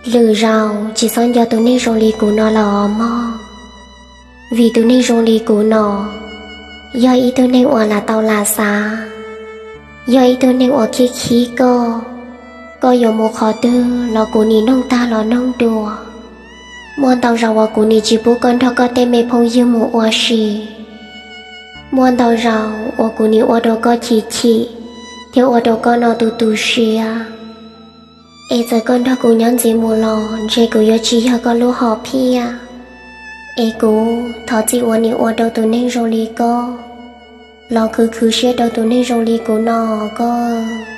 Lwm zaus tsis txhob nco tus neeg zoo li kuv no lawm os mog, vim tus neeg zoo li kuv no yog ib tug neeg uas lam tau lam xav, yog ib tug neeg uas khib khib koj. Koj yuav mus qhov twg los kuv nim noog tag los noog dua. Muaj ntau zaus uas kuv nim tsis pub koj nrog koj tej me phooj ywg mus ua si. Muaj ntau zaus uas kuv nim ua rau koj chim chim, thiab ua rau koj no tu tu siab. Es txawm koj nrog kuv nyob ntxiv mus los ntshe kuv yuav tsis yog koj lub hom phiaj. Es kuv thov txim uas nim ua rau tus neeg zoo li koj, los khwv khwv siab rau tus neeg zoo li kuv no koj.